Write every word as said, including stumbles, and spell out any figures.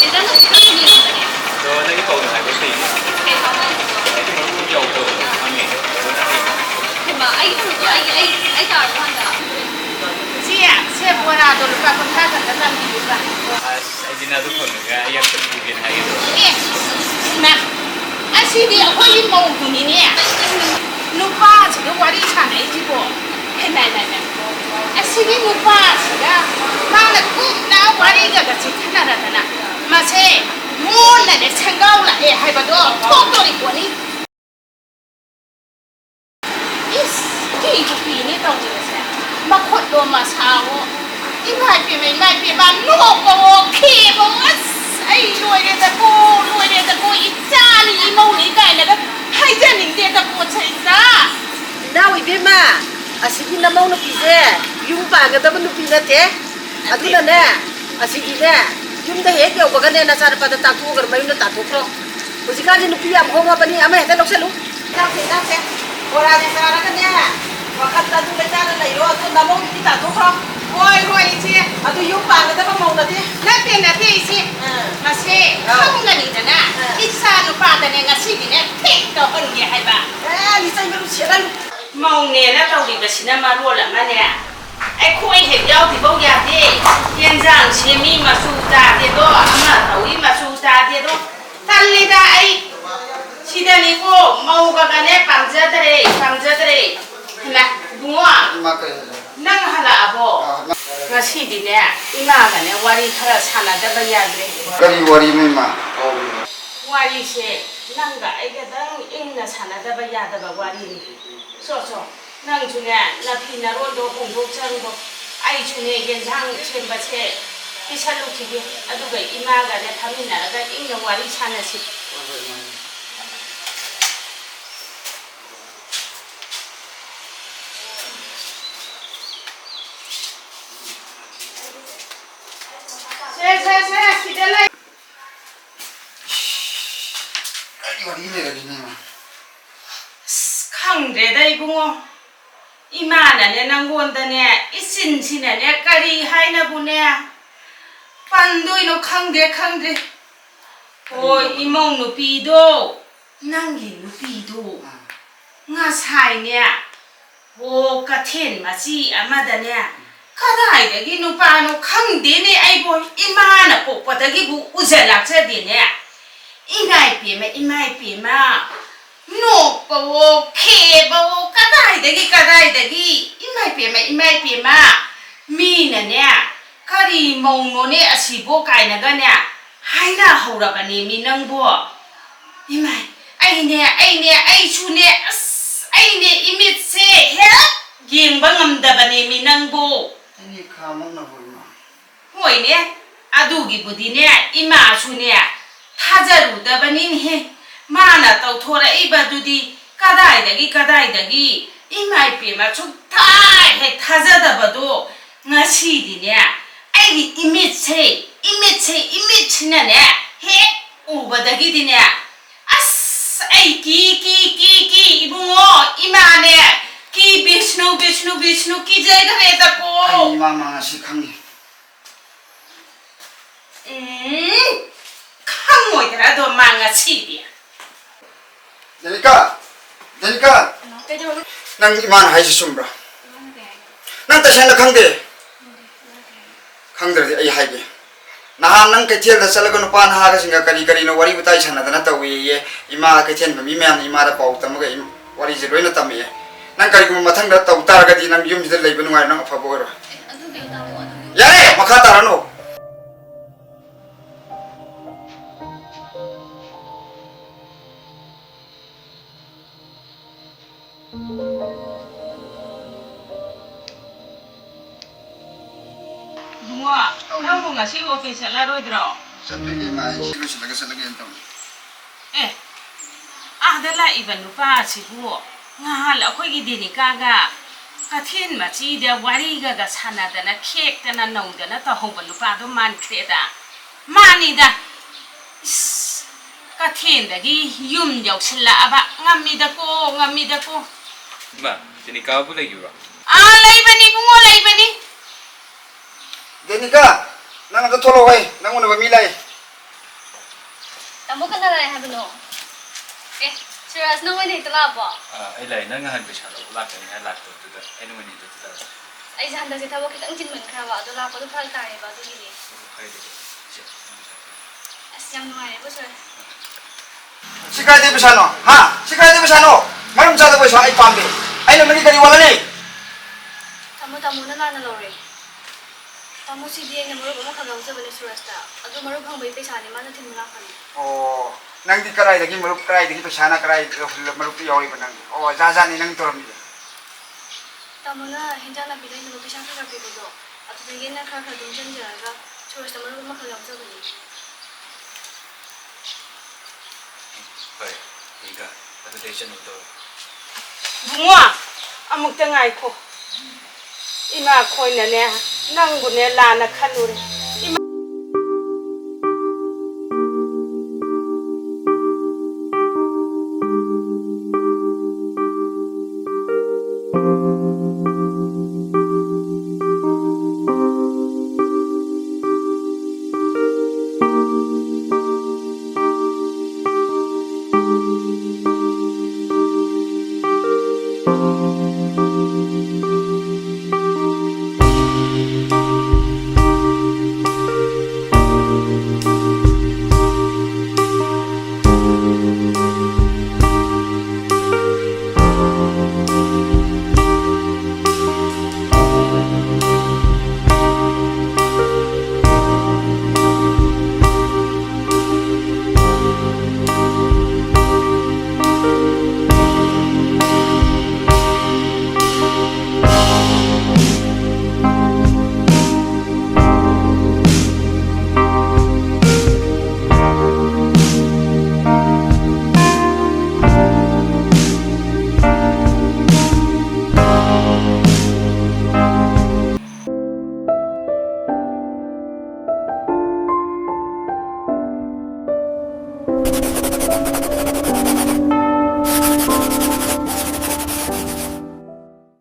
ꯆꯦꯆꯟ ꯍꯧꯖꯤꯛꯀꯥꯟ ꯌꯦꯡꯕꯅꯦ꯫ ꯑꯗꯣ ꯅꯪꯒꯤ ꯄꯥꯎꯗꯝ ꯍꯥꯏꯕ ꯀꯩꯅꯣ? ꯀꯩ ꯄꯥꯎꯗꯝ? ꯑꯩꯒꯤ ꯃꯔꯨꯞ ꯑꯃ ꯌꯥꯎꯕꯗꯣ ꯈꯪꯉꯦ꯫ ꯑꯗꯨꯅ ꯍꯌꯦꯡ ꯍꯩꯃꯥ, ꯑꯩꯒꯤ ꯃꯔꯨꯞꯇꯣ ꯑꯩ, ꯑꯩ, ꯑꯩ ꯇꯥꯔꯕꯣ ꯍꯟꯗꯛ? ꯆꯦ, ꯁꯦ ꯕꯣꯔꯥꯗꯣ ꯂꯨꯄꯥ ꯀꯨꯟꯊ꯭ꯔꯥ ꯈꯛꯇ ꯇꯝꯕꯤꯌꯨꯕ꯫ ꯑꯁ, ꯑꯩꯗꯤ ꯅꯪ ꯑꯗꯨ ꯐꯪꯉꯒ ꯑꯩ ꯌꯥꯝ ꯆꯠꯊꯣꯛꯀꯦꯅ ꯍꯥꯏꯒꯦ ꯇꯧꯕ꯫ ꯑꯦ, ꯏꯃꯥ, ꯑꯁꯤꯗꯤ ꯑꯩꯈꯣꯏꯒꯤ ꯃꯧꯗꯨꯅꯤꯅꯦ꯫ ꯅꯨꯄꯥꯁꯤꯒ ꯋꯥꯔꯤ ꯁꯥꯟꯅꯩꯁꯤꯕꯣ꯫ ꯍꯦ, ꯅꯥꯏ, ꯅꯥꯏ, ꯅꯥꯏ꯫ ꯑꯁꯤꯒꯤ ꯅꯨꯄꯥꯁꯤꯒ ꯃꯥꯅ ꯀꯨꯞꯅ ꯋꯥꯔꯤꯒꯒ ꯆꯤꯊꯅꯔꯗꯅ ꯃꯁꯦ ꯃꯣꯟꯅꯅꯦ ꯁꯦꯡꯒꯥꯎ ꯂꯥꯛꯑꯦ ꯍꯥꯏꯕꯗꯣ ꯊꯣꯛꯇꯣꯔꯤ ꯄꯣꯠꯅꯤ꯫ ꯏꯁ, ꯀꯤꯕꯨ ꯀꯤꯅꯦ ꯇꯧꯔꯤꯕꯁꯦ꯫ ꯃꯈꯨꯠꯂꯣ ꯃꯁꯥꯋꯣ꯫ ꯏꯃꯥꯏ ꯄꯦꯝꯃ, ꯏꯃꯥꯏ ꯄꯦꯝꯃ, ꯅꯣꯛꯄꯋꯣ, ꯈꯦꯕꯋꯣ꯫ ꯑꯁ, ꯑꯩ ꯂꯣꯏꯔꯦꯗꯀꯣ, ꯂꯣꯏꯔꯦꯗꯀꯣ, ꯏꯆꯥꯅꯤ, ꯏꯃꯧꯅꯤ ꯀꯥꯏꯅꯒ ꯍꯥꯏꯖꯅꯤꯡꯗꯦꯗ ꯄꯣꯠꯁꯦ, ꯏꯆꯥ꯫ ꯏꯅꯥꯎ ꯏꯕꯦꯝꯃ, ꯑꯁꯤꯒꯤ ꯅꯃꯧ ꯅꯨꯄꯤꯁꯦ ꯌꯨꯝ ꯄꯥꯟꯒꯗꯕ ꯅꯨꯄꯤ ꯅꯠꯇꯦ꯫ ꯑꯗꯨꯅꯅꯦ, ꯑꯁꯤꯗꯤꯅꯦ, ꯌꯨꯝꯗ ꯍꯦꯛ ꯌꯧꯕꯒꯅꯦ, ꯅꯆꯥꯅꯨꯄꯥꯗ ꯇꯥꯛꯊꯣꯛꯑꯒ ꯃꯌꯨꯝꯗ ꯇꯥꯟꯊꯣꯛꯈ꯭ꯔꯣ꯫ ꯍꯧꯖꯤꯛꯀꯥꯟꯗꯤ ꯅꯨꯄꯤ ꯌꯥꯝ ꯍꯣꯡꯉꯕꯅꯤ, ꯑꯃ ꯍꯦꯛꯇ ꯂꯧꯁꯜꯂꯨ꯫ ꯏꯅꯥꯎꯁꯦ, ꯏꯅꯥꯎꯁꯦ, ꯕꯣꯔꯥꯁꯦ ꯆꯥꯔꯒꯅꯦ, ꯋꯥꯈꯜ ꯇꯥꯅ ꯂꯩꯇꯥꯅ ꯂꯩꯔꯣ꯫ ꯑꯗꯨ ꯅꯃꯧꯗꯨꯗꯤ ꯇꯥꯟꯊꯣꯛꯈ꯭ꯔꯣ꯫ ꯍꯣꯏ, ꯍꯣꯏ, ꯏꯆꯦ꯫ ꯑꯗꯨ ꯌꯨꯝ ꯄꯥꯟꯒꯗꯕ ꯃꯧ ꯅꯠꯇꯦ꯫ ꯅꯠꯇꯦ, ꯅꯠꯇꯦ, ꯏꯆꯦ꯫ ꯑꯥ꯫ ꯃꯁꯦ ꯑꯥ꯫ ꯈꯪꯒꯅꯤꯗꯅ, ꯑꯥ꯫ ꯏꯆꯥ ꯅꯨꯄꯥꯗꯅꯦ ꯉꯁꯤꯗꯤꯅꯦ ꯊꯦꯡ ꯇꯧꯍꯟꯒꯦ ꯍꯥꯏꯕ꯫ ꯑꯦ, ꯂꯤꯆꯩ ꯃꯔꯨ ꯁꯦꯠꯍꯜꯂꯨ꯫ ꯃꯧꯅꯦꯅ ꯇꯧꯔꯤꯕꯁꯤꯅ ꯃꯔꯣꯜ ꯑꯃꯅꯦ꯫ ꯑꯩꯈꯣꯏ ꯍꯦꯛ ꯌꯥꯎꯗ꯭ꯔꯤꯐꯧ ꯌꯥꯗꯦ꯫ ꯌꯦꯟꯖꯥꯡ ꯁꯦꯝꯃꯤ, ꯃꯆꯨ ꯇꯥꯗꯦꯗꯣ, ꯑꯃ ꯇꯧꯏ, ꯃꯆꯨ ꯇꯥꯗꯦꯗꯣ꯫ ꯇꯜꯂꯤꯗ ꯑꯩ꯫ ꯁꯤꯗꯅꯤꯀꯣ, ꯃꯧꯒꯒꯅꯦ ꯄꯥꯝꯖꯗ꯭ꯔꯦ, ꯄꯥꯝꯖꯗ꯭ꯔꯦ꯫ ꯍꯩꯃꯥ, ꯏꯕꯨꯡꯉꯣ, ꯏꯃꯥ, ꯀꯩ ꯍꯥꯏꯅꯣ? ꯅꯪ ꯍꯜꯂꯛꯑꯕꯣ? ꯑꯥ, ꯃꯥ- ꯉꯁꯤꯗꯤꯅꯦ, ꯏꯃꯥꯒꯅꯦ ꯋꯥꯔꯤ ꯈꯔ ꯁꯥꯟꯅꯗꯕ ꯌꯥꯗ꯭ꯔꯦ꯫ ꯀꯔꯤ ꯋꯥꯔꯤꯅꯣ, ꯏꯃꯥ? ꯋꯥꯔꯤꯁꯦ ꯅꯪꯒ ꯑꯩꯒꯗꯪ ꯏꯪꯅ ꯁꯥꯟꯅꯗꯕ ꯌꯥꯗꯕ ꯋꯥꯔꯤꯅꯤ꯫ ꯁꯣ, ꯁꯣ, ꯅꯪꯁꯨꯅꯦ, ꯅꯐꯤ ꯅꯔꯣꯟꯗꯣ ꯍꯣꯡꯗꯣꯛꯆꯔꯨꯔꯣ꯫ ꯑꯩꯁꯨꯅꯦ, ꯌꯦꯟꯁꯥꯡ ꯁꯦꯝꯕꯁꯦ ꯄꯤꯁꯜꯂꯨꯈꯤꯒꯦ꯫ ꯑꯗꯨꯒ ꯏꯃꯥꯒꯅꯦ ꯐꯝꯃꯤꯟꯅꯔꯒ ꯏꯪꯅ ꯋꯥꯔꯤ ꯁꯥꯟꯅꯁꯤ꯫ ꯁꯦ, ꯁꯦ, ꯁꯦ, ꯁꯤꯗ ꯂꯩ꯫ ꯀꯔꯤ ꯋꯥꯔꯤ ꯂꯩꯔꯒꯦꯅꯦ, ꯏꯃꯥ? ꯑꯁ, ꯈꯪꯗ꯭ꯔꯦꯗ, ꯏꯕꯨꯡꯉꯣ꯫ ꯏꯃꯥꯅꯅꯦ, ꯅꯪꯉꯣꯟꯗꯅꯦ, ꯏꯆꯤꯟꯁꯤꯅꯅꯦ, ꯀꯔꯤ ꯍꯥꯏꯅꯕꯨꯅꯦ? ꯄꯟꯗꯣꯏꯅꯣ ꯈꯪꯗꯦ, ꯈꯪꯗꯦ꯫ ꯍꯣꯏ, ꯀꯔꯤꯅꯣ? ꯏꯃꯧ ꯅꯨꯄꯤꯗꯣ, ꯅꯪꯒꯤ ꯅꯨꯄꯤꯗꯣ, ꯑꯥ꯫ ꯉꯁꯥꯏꯅꯦ, ꯑꯣ, ꯀꯩꯊꯦꯜ ꯃꯆꯤ ꯑꯃꯗꯅꯦ, ꯀꯗꯥꯏꯗꯒꯤ ꯅꯨꯄꯥꯅꯣ ꯈꯪꯗꯦꯅꯦ, ꯑꯩꯕꯨ ꯏꯃꯥꯅ ꯄꯣꯛꯄꯗꯒꯤꯕꯨ ꯎꯖꯜꯂꯛꯆꯗꯦꯅꯦ꯫ ꯏꯃꯥꯏ ꯄꯦꯝꯃ, ꯏꯃꯥꯏ ꯄꯦꯝꯃ, ꯅꯣꯛꯄꯋꯣ, ꯈꯦꯕꯋꯣ, ꯀꯗꯥꯏꯗꯒꯤ, ꯀꯗꯥꯏꯗꯒꯤ? ꯏꯃꯥꯏ ꯄꯦꯝꯃ, ꯏꯃꯥꯏ ꯄꯦꯝꯃ, ꯃꯤꯅꯅꯦ, "ꯀꯔꯤ ꯃꯧꯅꯣꯅꯦ ꯑꯁꯤꯕꯣ?" ꯀꯥꯏꯅꯒꯅꯦ ꯍꯥꯏꯅꯍꯧꯔꯕꯅꯦꯃꯤ ꯅꯪꯕꯣ꯫ ꯏꯃꯥꯏ, ꯑꯩꯅꯦ, ꯑꯩꯅꯦ, ꯑꯩꯁꯨꯅꯦ, ꯑꯁ, ꯑꯩꯅꯦ ꯏꯃꯤꯠꯁꯦ ꯍꯦꯛ ꯌꯦꯡꯕ ꯉꯝꯗꯕꯅꯦꯃꯤ ꯅꯪꯕꯣ꯫ ꯑꯩꯅꯦ ꯈꯥꯃꯛꯅꯕ ꯏꯃꯥ꯫ ꯍꯣꯏꯅꯦ, ꯑꯗꯨꯒꯤꯕꯨꯗꯤꯅꯦ, ꯏꯃꯥꯁꯨꯅꯦ, ꯊꯥꯖꯔꯨꯗꯕꯅꯤꯅꯦꯍꯦ꯫ ꯃꯥꯅ ꯇꯧꯊꯣꯔꯛꯏꯕꯗꯨꯗꯤ ꯀꯗꯥꯏꯗꯒꯤ, ꯀꯗꯥꯏꯗꯒꯤ? ꯏꯃꯥ ꯏꯄꯦꯝꯃ, ꯁꯨꯛꯊꯥ ꯍꯦꯛ ꯊꯥꯖꯗꯕꯗꯣ꯫ ꯉꯁꯤꯗꯤꯅꯦ, ꯑꯩꯒꯤ ꯏꯃꯤꯠꯁꯦ, ꯏꯃꯤꯠꯁꯦ, ꯏꯃꯤꯠꯁꯤꯅꯅꯦ, ꯍꯦꯛ ꯎꯕꯗꯒꯤꯗꯤꯅꯦ, ꯑꯁ, ꯑꯩ ꯀꯤ, ꯀꯤ, ꯀꯤ, ꯀꯤ, ꯏꯕꯨꯡꯉꯣ, ꯏꯃꯥꯅꯦ, ꯀꯤ, ꯕꯤꯁꯅꯨ, ꯕꯤꯁꯅꯨ, ꯕꯤꯁꯅꯨ, ꯀꯤꯖꯈ꯭ꯔꯦꯗꯀꯣ꯫ ꯑꯩ ꯏꯃꯥ ꯃꯥ ꯉꯁꯤ ꯈꯪꯉꯤ꯫ ꯎꯝ, ꯈꯪꯉꯣꯏꯗ꯭ꯔꯥ ꯑꯗꯣ ꯃꯥ ꯉꯁꯤꯗꯤ? ꯗꯦꯅꯤꯀꯥ! ꯗꯦꯅꯤꯀꯥ! ꯀꯩꯗꯧꯔꯒꯦ? ꯅꯪ ꯏꯃꯥꯅ ꯍꯥꯏꯁꯤ ꯆꯨꯝꯕ꯭ꯔꯥ? ꯏꯃꯥꯅ ꯀꯩ ꯍꯥꯏꯒꯦ? ꯅꯪ ꯇꯁꯦꯡꯅ ꯈꯪꯗꯦ? ꯈꯪꯗꯦ, ꯏꯃꯥꯅ ꯀꯩ ꯍꯥꯏꯒꯦ? ꯈꯪꯗ꯭ꯔꯗꯤ ꯑꯩ ꯍꯥꯏꯒꯦ꯫ ꯅꯍꯥꯟ ꯅꯪ ꯀꯩꯊꯦꯜꯗ ꯆꯠꯂꯒ ꯅꯨꯄꯥ ꯅꯍꯥꯒꯁꯤꯡꯒ ꯀꯔꯤ ꯀꯔꯤꯅꯣ ꯋꯥꯔꯤ ꯋꯥꯇꯥꯏ ꯁꯥꯟꯅꯗꯅ ꯇꯧꯏꯌꯦ꯫ ꯏꯃꯥ, ꯀꯩꯊꯦꯜ ꯐꯝꯕꯤ ꯃꯌꯥꯝꯅ ꯏꯃꯥꯗ ꯄꯥꯎ ꯇꯝꯃꯒ ꯏꯝ-, ꯋꯥꯔꯤꯁꯦ ꯂꯣꯏꯅ ꯇꯝꯃꯛꯑꯦ꯫ ꯅꯪ ꯀꯔꯤꯒꯨꯝꯕ ꯃꯊꯪꯗ ꯇꯧ ꯇꯥꯔꯒꯗꯤ ꯅꯪ ꯌꯨꯝꯁꯤꯗ ꯂꯩꯕ ꯅꯨꯡꯉꯥꯏꯔꯣꯏ, ꯅꯪ ꯑꯐꯕ ꯑꯣꯏꯔꯣꯏ꯫ ꯑꯦ, ꯑꯗꯨꯗꯤ ꯇꯥꯃꯣ, ꯑꯗꯨꯗꯤ ꯌꯥꯔꯦ, ꯃꯈꯥ ꯇꯥꯔꯅꯨ꯫ ꯏꯕꯨꯡꯉꯣ, ꯅꯪꯕꯨ ꯉꯁꯤ ꯑꯣꯐꯤꯁ ꯆꯠꯂꯔꯣꯏꯗ꯭ꯔꯣ? ꯆꯠꯇꯣꯏꯅꯦ, ꯏꯃꯥ, ꯑꯩ ꯁꯤ ꯂꯣꯏꯁꯤꯜꯂꯒ ꯆꯠꯂꯒꯦꯅ ꯇꯧꯅꯤ꯫ ꯑꯦ, ꯑꯥꯗ ꯂꯥꯛꯏꯕ ꯅꯨꯄꯥ ꯑꯁꯤꯕꯨ ꯉꯍꯥꯟ ꯑꯩꯈꯣꯏꯒꯤ ꯗꯦꯅꯤꯀꯥꯒ ꯀꯩꯊꯦꯜ ꯃꯆꯤꯗ ꯋꯥꯔꯤꯒꯒ ꯁꯥꯟꯅꯗꯅ, ꯈꯦꯛꯇꯅ ꯅꯧꯗꯅ ꯇꯧꯍꯧꯕ ꯅꯨꯄꯥꯗꯣ ꯃꯥꯟꯈ꯭ꯔꯦꯗ꯫ ꯃꯥꯅꯤꯗ꯫ ꯏꯁ, ꯀꯩꯊꯦꯜꯗꯒꯤ ꯌꯨꯝ ꯌꯧꯁꯤꯜꯂꯛꯑꯕ꯫ ꯉꯝꯃꯤꯗꯀꯣ, ꯉꯝꯃꯤꯗꯀꯣ꯫ ꯏꯃꯥ, ꯗꯦꯅꯤꯀꯥꯕꯨ ꯂꯩꯈꯤꯕ꯭ꯔꯣ? ꯑꯥ, ꯂꯩꯕꯅꯤ ꯏꯕꯨꯡꯉꯣ, ꯂꯩꯕꯅꯤ꯫ ꯗꯦꯅꯤꯀꯥ, ꯅꯪ ꯑꯝꯇ ꯊꯣꯛꯂꯛꯑꯣ ꯍꯩ, ꯅꯪ ꯎꯅꯕ ꯃꯤ ꯂꯥꯛꯏ꯫ ꯇꯥꯃꯣ ꯀꯅꯥ ꯂꯥꯛꯑꯦ ꯍꯥꯏꯕꯅꯣ? ꯑꯦ, ꯁꯨꯔꯖ, ꯅꯪ ꯑꯣꯏꯅ ꯍꯦꯛꯇ ꯂꯥꯛꯑꯕꯣ? ꯑꯥ, ꯑꯩ ꯂꯥꯛꯑꯦ꯫ ꯅꯪ ꯅꯍꯥꯟ ꯄꯩꯁꯥ ꯂꯧꯕ ꯂꯥꯛꯀꯅꯤ ꯍꯥꯏ ꯂꯥꯛꯇꯕꯗꯨꯗ ꯑꯩꯅ ꯑꯣꯏꯅ ꯍꯦꯛꯇ ꯊꯤꯜꯂꯛꯑꯕ꯫ ꯑꯩꯁꯦ ꯍꯟꯗꯛꯁꯦ ꯊꯕꯛ ꯈꯤꯇꯪ ꯆꯤꯟꯃꯟꯈ꯭ꯔꯕ, ꯑꯗꯣ ꯂꯥꯛꯄꯗꯣ ꯐꯔꯛ ꯇꯥꯔꯦꯕ, ꯑꯗꯨꯒꯤꯅꯦ꯫ ꯑꯣ, ꯀꯥꯏꯗꯦ, ꯀꯥꯏꯗꯦ꯫ ꯁꯦ, ꯅꯪ ꯄꯩꯁꯥ ꯄꯤꯔꯣ꯫ ꯑꯁ, ꯌꯥꯝ ꯅꯨꯡꯉꯥꯏꯔꯦꯕꯣ ꯁꯨꯔꯖ꯫ ꯁꯤ ꯀꯥꯏꯗꯩ ꯄꯩꯁꯥꯅꯣ? ꯍꯥ? ꯁꯤ ꯀꯥꯏꯗꯩ ꯄꯩꯁꯥꯅꯣ? ꯃꯔꯝ ꯆꯥꯗꯕ ꯄꯩꯁꯥ ꯑꯩ ꯄꯥꯝꯗꯦ꯫ ꯑꯩꯅ ꯅꯪꯒꯤ ꯀꯔꯤ ꯋꯥꯠꯍꯜꯂꯤ? ꯇꯥꯃꯣ, ꯇꯥꯃꯣꯅ ꯂꯥꯟꯅ ꯂꯧꯔꯦ꯫ ꯇꯥꯃꯣ, ꯁꯤꯗꯤ ꯑꯩꯅ ꯃꯔꯨꯞ ꯑꯃꯈꯛ ꯂꯧꯖꯕꯅꯦ ꯁꯨꯔꯖꯇ꯫ ꯑꯗꯨ ꯃꯔꯨꯞ ꯐꯪꯕꯒꯤ ꯄꯩꯁꯥꯅꯦ ꯃꯥꯅ ꯊꯤꯟꯕ ꯂꯥꯛꯄꯅꯦ꯫ ꯑꯣ, ꯅꯪꯗꯤ ꯀꯗꯥꯏꯗꯒꯤ ꯃꯔꯨꯞ, ꯀꯗꯥꯏꯗꯒꯤ ꯄꯩꯁꯥꯅ ꯀꯗꯥꯏ ꯃꯔꯨꯞꯇ ꯌꯥꯎꯔꯤꯕ ꯅꯪꯗꯤ? ꯑꯣ, ꯖꯥꯠ ꯖꯥꯠꯅꯤ ꯅꯪ ꯇꯧꯔꯝꯃꯤꯁꯦ꯫ ꯇꯥꯃꯣꯅ ꯍꯦꯟꯖꯥꯡ ꯅꯥꯄꯤ ꯂꯩꯅꯕ ꯄꯩꯁꯥ ꯈꯔ ꯈꯔ ꯄꯤꯕꯗꯣ, ꯑꯗꯨꯗꯒꯤ ꯑꯩꯅ ꯈꯔ ꯈꯔ ꯑꯗꯨꯝ ꯆꯪꯖꯔꯒ ꯁꯨꯔꯖꯇ ꯃꯔꯨꯞ ꯑꯃꯈꯛ ꯂꯧꯖꯕꯅꯦ꯫ ꯍꯣꯏ, ꯏꯒ, ꯑꯗꯨꯗꯤ ꯑꯩ ꯆꯠꯅꯕ ꯇꯧꯔꯒꯦ꯫ ꯏꯕꯨꯡꯉꯣ, ꯑꯃꯨꯛꯇ ꯉꯥꯏꯈꯣ꯫ ꯏꯃꯥ ꯈꯣꯏꯅꯅꯦ, ꯅꯪꯕꯨꯅꯦ ꯂꯥꯟꯅ ꯈꯜꯂꯨꯔꯦ꯫